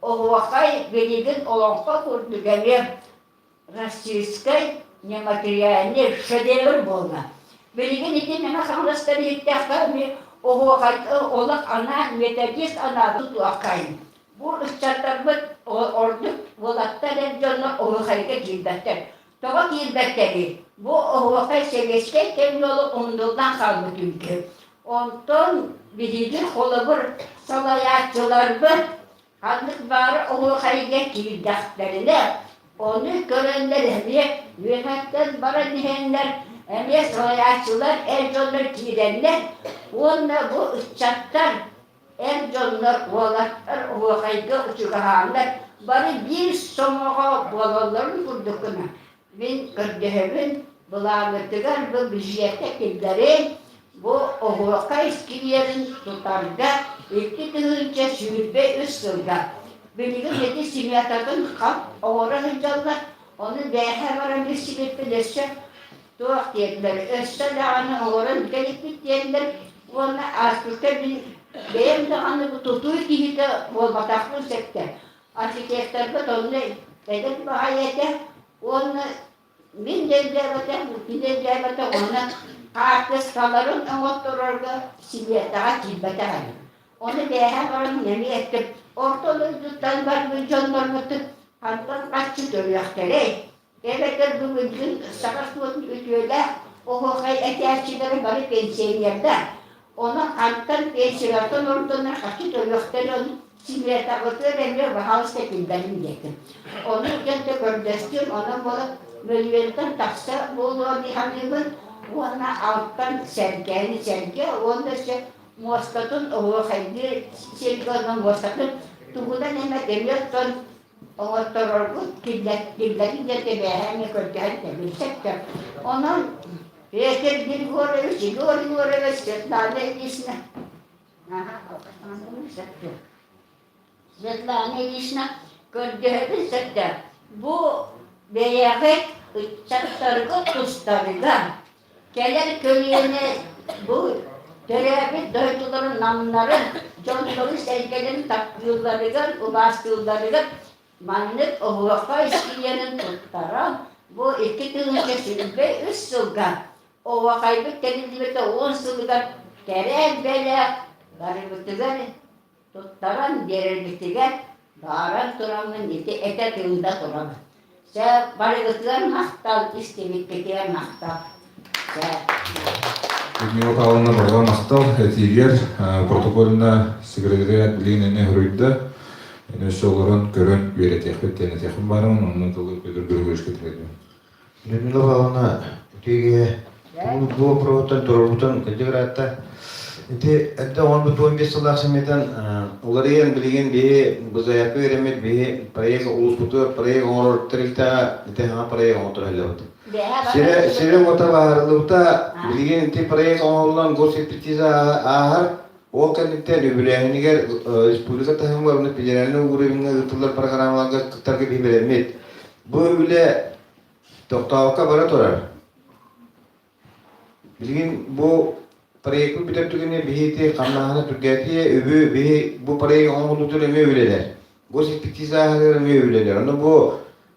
Оһуохай билигин олоҥхо курдук эмиэ российскай нематериальный шедевр буолла. Билигин ити Мэҥэ Хаҥаластан иһиттэххэ эмиэ оһуохайга олох анаан методист анаабыт туоххайын. Бу ыччаттарбыт ордук уолаттар эр дьоннор оһуохайга киирбэттэр. Тоҕо киирбэттэрий? Бу оһуохай сэбиэскэй кэмҥэ олох умнуллан хаалбыт үҥкүү. Онтон биһиги холобур салайааччыларбыт ханнык баара оһуохайга киирдэхтэринэ, ону көрөннөр эмиэ үөһэттэн баран иһэннэр эмиэ салайааччылар эр дьоннор киирэннэр уонна бу ыччаттар эр дьоннор уолаттар оһуохайга чугаһааннар бары биир сомоҕо буолалларын курдук гына мин көрдөһөбүн былааҥҥытыгар бу бюджекка киллэрин бу оһуохай скверин тутарга 2023 сылга билигин ити сметатын хат оҥоро сылдьаллар ону бээһэ баран билсибиппин өссө туох диэтилэр өссө даҕаны оҥорон кэлиппит диэннэр уонна ааспыкка мин бэйэм даҕаны бу тутуу киһитэ буолбатахпын сөптө архитекторбыт онно эдэр баҕайы этэ уонна мин да өйдөөбөтөх кини өйдөөбөтөх уонна хаартыскаларын оҥотторорго сибиэтэҕэ киирбэтэх эбит ону бээһэ баран эмиэ эттим орто дойдуттан барбыт дьоннорбутун хантан харчы төлүөхтэрэй Эбэтэр бүгүҥҥү саха суотун үтүөлээх оһуохай этээччилэрэ бары пенсионердар. Онон хантан пенсиялартан ордонор харчы төлүөхтэрин симиэтэҕитигэр эмиэ баһаалыста киллэрин диэтим. Ону дьэ көрдөстүм, онон буолан мөлүйүөнтэн тахса буолуо дии саныыбын уонна алтан сэргээни сэргэ уонна өссө муостатын оһуохайдыыр сиргэ онон муостатын тугунан эмэ эмиэ оттон оҥоттороргут киллэрин диэн тэбээһэҥҥэ көрдөһөн тэбилсэттэр. Онон Петр Григорьевич, Егор Егорович, Светлана Ильична, Светлана Ильична көрдөһөбүн сөптө. Бу бэйэҕит ыччаттаргыт тустарыгар Кэлэр көлүөнэ бу төрөөбүт дойдуларын намнарын, дьоннорун-сэргэлэрин таптыылларыгар, убаастыылларыгар маннык оһуохай сиэрин туттаран, бу 2023 сылга оһуохайбыт тэриллибитэ 10 сылыгар кэрэ бэлэх барыбытыгар туттаран биэрэрбитигэр бааран тураммын ити этэ тыында турабын. Чэ, барыгытыгар махтал, истибиккитигэр махтал. Чэ. Людмила Павловна барҕа махтал этиигэр протокольна секретариат билигин эмиэ суруйда. Өссө олорон көрөн үөрэтиэхпит диэн этиэхпин баарымын, онно тылы Петр Григорьевичка тириэрдим. Людмила Павловна үтүөгэ бу вопроһуттан туруорбутун кырдьык Ити эрдэ оҥорбут 15 сыллаах сэмиэтэн уларыйан билигин биһи БЗЯП үөрэммит биһи проект улууспутугар проект оҥорор тэрилтэҕэ ити саҥа проект оҥотор иһэллэбит. Сирэ сирэ уота баһарыллыбыта билигин ити проект оҥоһуллан госэкспертиза ааһар ол кэнниттэн үбүлээһинигэр республика таһымыгар уонна федеральнай уровеҥҥа ыытыллар программаларга кыттарга биһи бэлэммит. Бу үлэ тохтообокко бара турар. Билигин бу проекпыт бүтэр түгэнэ биһи ити хамнааһына түргээтиэ, үбү биһи бу проект оҥоһуллуутун эмиэ үлэлэр. Госэкспертиза ааһарыгар эмиэ үлэлэр. Ону бу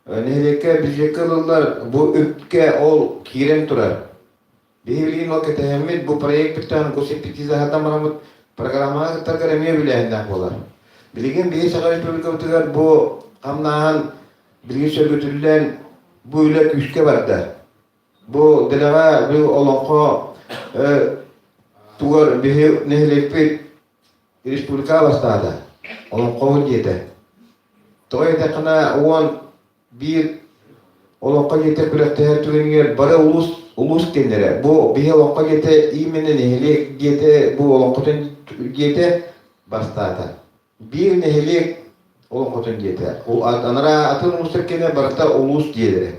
нэһилиэккэ бюджекка ылыллар бу үпкэ ол киирэн турар. Биһи билигин ол кэтэһэммит бу проекпыттан госэкспертизаһытан бараммыт программаҕа кыттаргар эмиэ үбүлээһиннээх буолар. Билигин биһи Саха Республикабытыгар бу хамнааһын билигин сөргүтүллэн бу үлэ күүскэ барда. Бу дэлэҕэ бу олоҥхо тугар биһи нэһилиэкпит республика бастаата. Олоҥхобут диэтэ. Тоҕо диэтэххинэ 11 олоҥхо дьиэтэ күрэхтэһэр түгэнигэр бары улуус улуус киэннэрэ бу биһи олоҥхо дьиэтэ именно нэһилиэк дьиэтэ бу олоҥхотун дьиэтэ бастаата. Биир нэһилиэк олоҥхотун дьиэтэ. Анараа атын улуустар киэнэ барыта улуус дьиэлэрэ.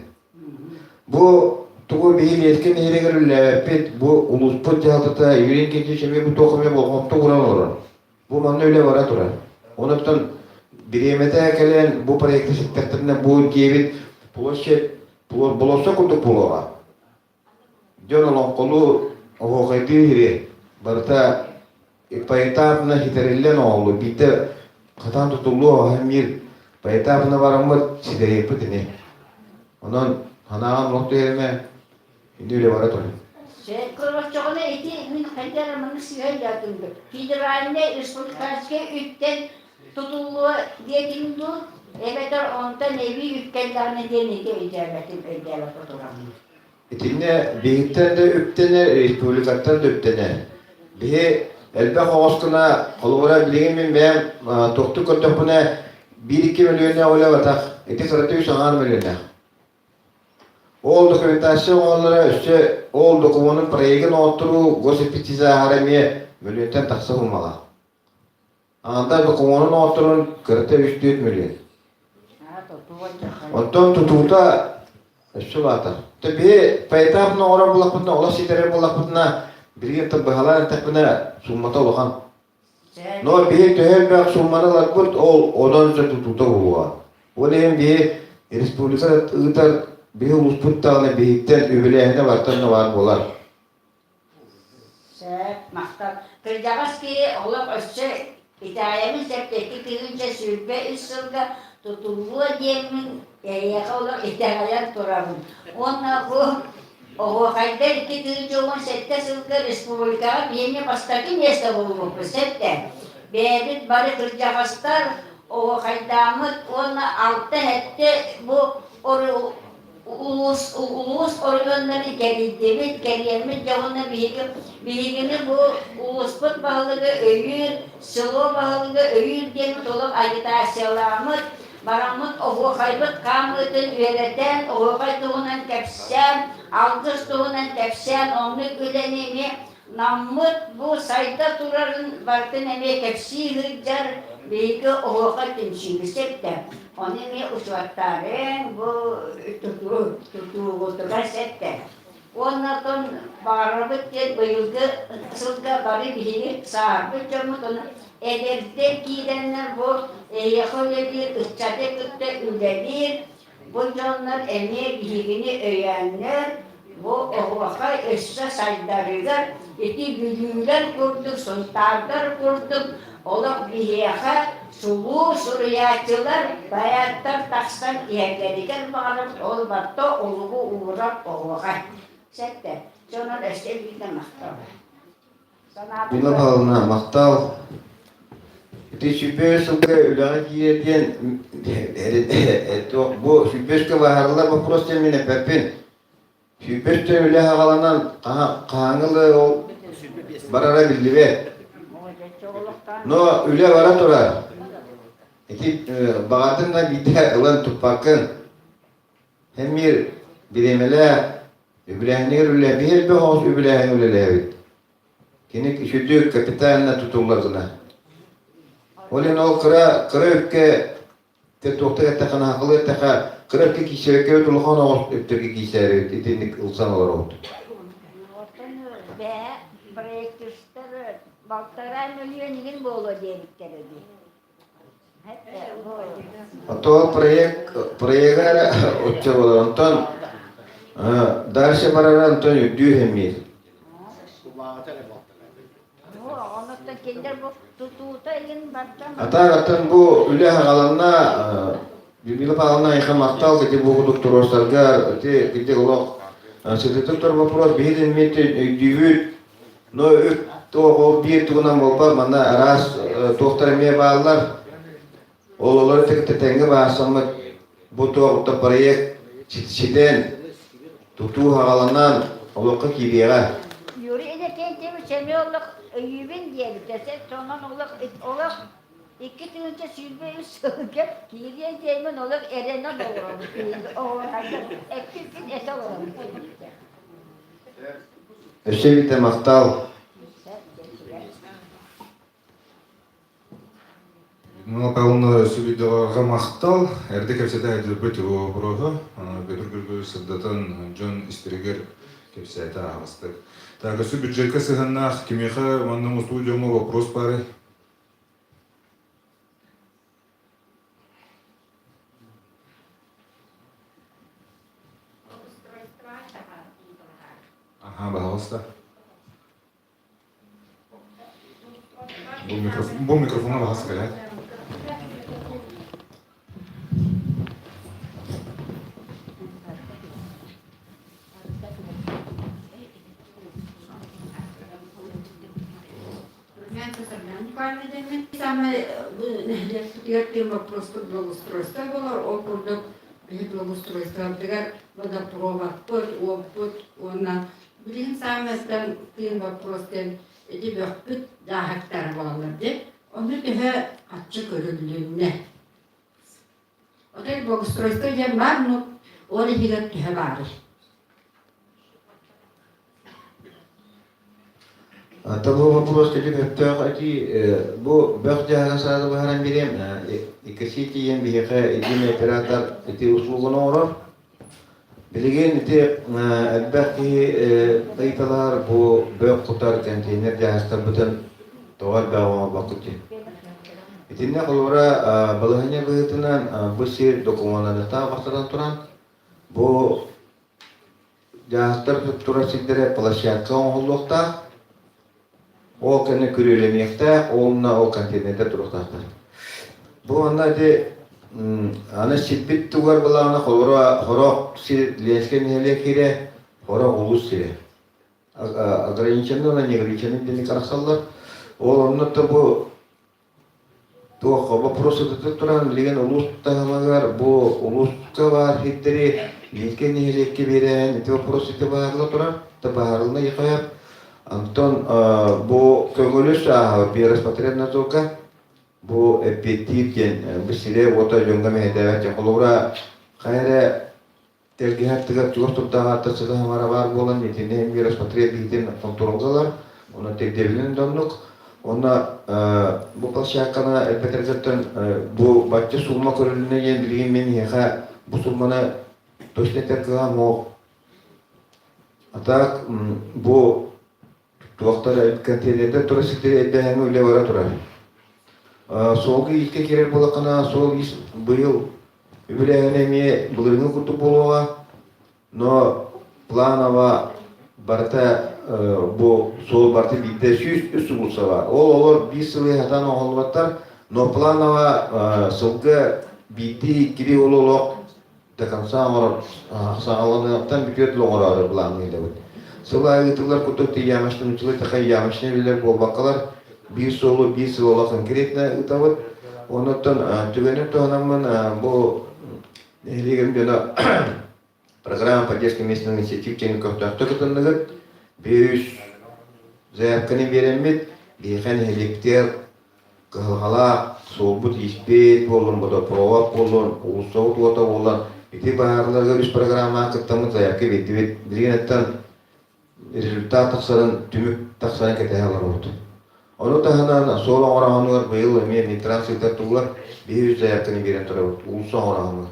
Бу тугу биһи Лиэскэ нэһилиэгэр үлэлээбэппит, бу улууспут дьаһалтата Юрий Никитич эмиэ бу туох эмэ болҕомто ууран олорор. Бу манна үлэ бара турар. Онуттан бириэмэтэ кэлэн бу проекты ситтэхтэринэ бу диэбит площадь болуоссат курдук буолуоҕа. Дьон олоҥхолуу оһуохайдыы иһири барыта поэтапно хитэриллэн оҥоһуллу. Биирдэ хатаан тутуллуо эмиир поэтапына бараммыт ситэриэхпит ини. Онон санааҕын олох түһэримэ, ини үлэ бара турар. Көрөччөҕүнэ ити мин хайдах эрэ маннык сыыһа өйдөөтүм дуу. Федеральнай республиканскай үптэн тутуллуо диэтиҥ дуу, эбэтэр онтон эбии үп кэллэҕинэ диэн ити өйдөөбөтүм, өйдөөбөккө тураммын. Итиннэ биһиттэн да үптэнэр, республикаттан да үптэнэр. Биһи элбэх оҕус гына, холобура билигин мин бэйэм туохтук көрдөхпүнэ, биир-икки мөлүйүөннээх үлэ батах, ити кырата үс аҥаар мөлүйүөннээх. Ол документация оҥоһуллара өссө ол докумуонун проегын оҥотторуу госэкспертиза ааһара эмиэ мөлүйүөнтэн тахса суммалаах. Аҥардар докумуонун оҥотторон кырата үс-түөрт мөлүйүөн. Оттон тутуута өссө улаатар. Биһи поэтапно оҥорор буоллахпытына, олох ситэрэр буоллахпытына, билигин быһалаан эттэхпинэ, суммата улахан. Но биһи төһө элбэх сумманы ыларбыт, ол онон дьэ тутуута буолуоҕа. Ол иһин биһи республика ыытар биһи улууспут даҕаны биһиттэн үбүлээһинэ бартан да баар буолар. Сөп, махтал. Кырдьаҕас киһи олох өссө итэҕэйэбин сэттэ 2023 сылга тутуллуо диэммин эһиэхэ олох итэҕэйэн турабын. Уонна бу оһуохайдар 2017 сылга республикаҕа биһиэнньэ бастакы миэстэ буолбуппут сэттэ. Бэйэбит бары кырдьаҕастар оһуохайдааммыт уонна алта-сэттэ бу улуус улуус оройуоннарын кэрийдибит, кэрийэммит дьэ уонна биһиги биһигини бу улууспут баһылыга өйүүр, село баһылыга өйүүр диэммит олох агитациялааммыт, бараммыт оһуохайбыт хаамыытын үөрэтэн, оһуохай туһунан кэпсээн, алгыс туһунан кэпсээн, оннук үлэни эмиэ Наммыт бу сайда турарын барытын эмиэ кэпсии сылдьар биһиги оһуохай түмсүүбүт сөптө. Ону эмиэ учуоттаарыҥ бу тутуугутугар сөптө. Уонна оттон баҕарабыт диэн быйылгы сылга бары биһиги сааһырбыт дьоммут ону эдэрдэр киирэннэр бу эһиэхэ үлэлиир ыччаты кытта үлэлиир Бу дьоннор эмиэ биһигини өйөөннөр, бу оһуохай өссө сайдарыгар ити бүлүүлэр курдук, сунтаардар курдук олох биһиэхэ чулуу суруйааччылар, поэттар тахсан иһэллэригэр баҕарабыт, ол барыта олугу уурар оһуохай. Сэттэ. Дьонор өссө биирдэ махтал. Мила Павловна, махтал. Ити сүппүөс сылга үлэҕэ киирэр диэн бу сүппүөскэ быһаарыллар боппуруос диэн мин эппэппин. Сүппүөстэн үлэ хаҕаланан хаһааҥҥы ол барара биллибэт. Но үлэ бара турар. Ити баҕардыҥ да биирдэ ылан туппаккын. Эмиэ бириэмэлээх, үбүлээһинигэр үлэ, биһи элбэх оҕус үбүлээһин үлэлээбит. Кини сүдү капитально тутуллар гына. Ол иһин ол кыра кыра үпкэ туохта эттэххэ хаһылы эттэххэ кыра үпкэ киирсэбэккэ улахан оҕус үптэргэ киирсээри итинник ылсан олоробут. Оттон бэйэ проектистар балтараа мөлүйүөн игин буолуо диэбиттэрэ дии. Оттон проект проега эрэ оччо буолар. Онтон дальше барара онтон үрдүү иһэммиир. Атаар аттан бу үлэ хагаланна Людмила Павловна эйиэхэ махтал ити бу курдук туруорсаргар ити кирдик олох сытытык тур вопрос биһи эмиэ өйдүүбүт Но үп туох ол биир тугунан буолбат, манна араас туохтар эмиэ бааллар. Ол олору кытта тэҥҥэ баасаммыт бу туох проект ситэн, тутуу хаҕаланан олоххо киириэҕэ. Юрий Иннокентьевич эмиэ олох өйүүбүн диэбитэ. Сонон олох олох 2023 сылга киириэ диэммин олох эрэнэ олоробут. Эппиппин этэ олоробут. Өссө биирдэ махтал. Людмила Павловна өссө биирдэ махтал. Эрдэ кэпсэтэ айдырбыт вопроһу Петр Григорьевич сырдатан дьон истэригэр кэпсээтэ аһаҕастык. Так, өссө бюджекка сыһыаннаах кимиэхэ манна мустуу дьоҥҥо вопрос баарый? Ага, пожалуйста. Бу микрофон, бу микрофоҥҥа баҕас кэлээт. Николаевна диэммин. Самай бу нэһилиэкпитигэр тыын боппуруоспут благоустройство буолар. Ол курдук биһи благоустройствобытыгар водопроводпыт, уоппут уонна билигин саамай тыын боппуруос диэн ити бөхпүт дьааһыктара буолаллар диэн. Ону төһө харчы көрүллүннэ? Отой благоустройство диэн баар, ну ол иһигэр төһө баарый? Того вопрос кэлин өптөөх этии бу бөх дьаһана саады быһааран бириэм иккисии тиийэн биһиэхэ единый оператор ити услуганы оҥорор. Билигин ити элбэх киһи ыйыталаһар бу бөх кутар контейнер дьаһастарбытын тоҕо элбэх оҥорбоккут диэн. Итиннэ холобура балаһыанньа быһыытынан бу сир докумуоннаныахтаах бастатан туран бу Дьаһахтар турар сирдэрэ площадка оҥоһуллуохтаах, ол кэннэ күрүөлэниэхтээх, уонна ол контейнердар туруохтаахтар. Бу онно ити аны сирбит тугар былаана холоро хорох сир Ленскэй нэһилиэк сирэ, хорох улуус сирэ. Ограниченный уонна неограниченный диэн арахсаллар. Ол онно бу Туох боппуруос сытытык туран, билигин улуус таһымыгар бу улууска баар сирдэри бииргэ нэһилиэккэ биэрэн ити боппуруос ити баһаарла турар, баһаарылына иэхэйэр. Онтон бу көҥүлү сааһа Роспотребнадзорга бу эппиэттиир диэн бу сирэ-уота дьоҥҥо мэһэйдээбэт диэн холобура хайа эрэ Тэлгэһэ аттыгар чугас турдаҕааттар сыта-сымара баар буолан, итини эмиэ Роспотреб хонтуруолга ылар, онон тирдэбилин да оннук. Уонна бу площадканы элбэтэргиттэн бу бачча сумма көрүлүннэ диэн билигин мин эһиэхэ бу сумманы точно этэр кыаҕым суох. А так бу туохтар контейнердэр тура сирдэри эрдээһиҥҥэ үлэ бара турар. Суолга иискэ киирэр буоллаххына, суол иис быйыл үбүлээһинэ эмиэ былырыыҥҥы курдук буолуоҕа, но планово барыта бу суол барыта биирдэ 103 уулусса баар. Ол олор биир сылы сатаан оҥоһуллубаттар, но планово сылга биирдии иккилии ол олох до конца оҥорор саҕаланыахтан бүтүөр дылы оҥороору былаанныыллабыт. Сыл аайы ыытыллар курдук ямочный училы такай ямочный үлэлэр буолбаккалар биир суолу биир сыл олох конкретно ыытабыт. Онуттан түгэнин туһанаммын бу нэһилиэгим дьоно программа поддержки местных инициатив диэн көхтөөхтүк кытынныгыт. Биир заявканы биэрэммит биһиэхэ нэһилиэктэр Кыһалҕалаах суолбут-ииспит буоллун, водопровод буоллун, уулуссабыт уота буоллун, ити баһаарларга үс программаҕа кыттаммыт заявка биэрдибит. Билигин оттон результат тахсарын, түмүк тахсарын кэтэһэ олоробут. Ону таһынан суол оҥорооһунугар быйыл эмиэ Минтранс ыытар туһугар биһи үс заявканы биэрэн турабыт уулусса оҥорооһунугар.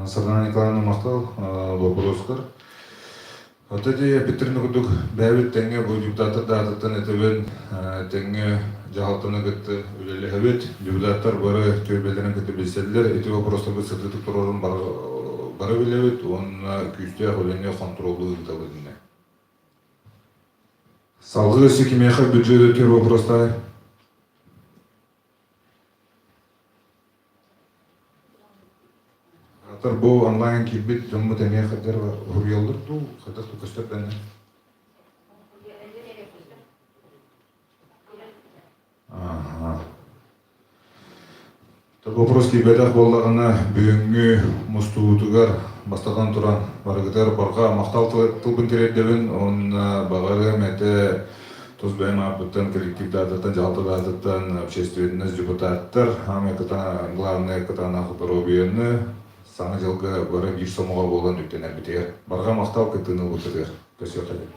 Сардана Николаевна махтал боппуруоскар. Ото ити эппиттэрин курдук бэйэбит тэҥҥэ бу депутаттар даатыттан этэбин тэҥҥэ дьаһалтаны кытта үлэлэһэбит. Депутаттар бары түөлбэлэрин кытта билсэллэр. Ити боппуруостарбыт сытыытык турарын бары билэбит уонна күүстээх үлэни хонтуруоллуу ыытабыт иннэ. Салгыы өссө кимиэхэ бюджет өттүгэр боппуруостаай? Аатар бу онлайн киирбит дьоммут эмиэ хайдах уһуруйаллар дуу, хайдах да көстөр дэнэ? Аха. Вопрос киирбэтэх буоллаҕына, бүгүҥҥү мустуутугар бастатан туран барыгытыгар барҕа махтал тылбын тириэрдэбин уонна баҕарыам этэ Тус бэйэм ааппыттан, коллектив даататтан, дьаһалта даататтан, общественность, депутаттар, хаамай главное кытаанах доруобуйаны саҥа дьылга бары биир сомоҕо буолан үктэнэрбитигэр барҕа махтал кыттыыны ылбыккытыгар көрсүөххэ диэн.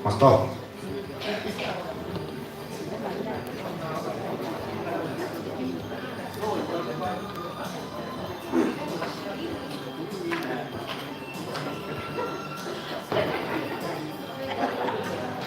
Махтал.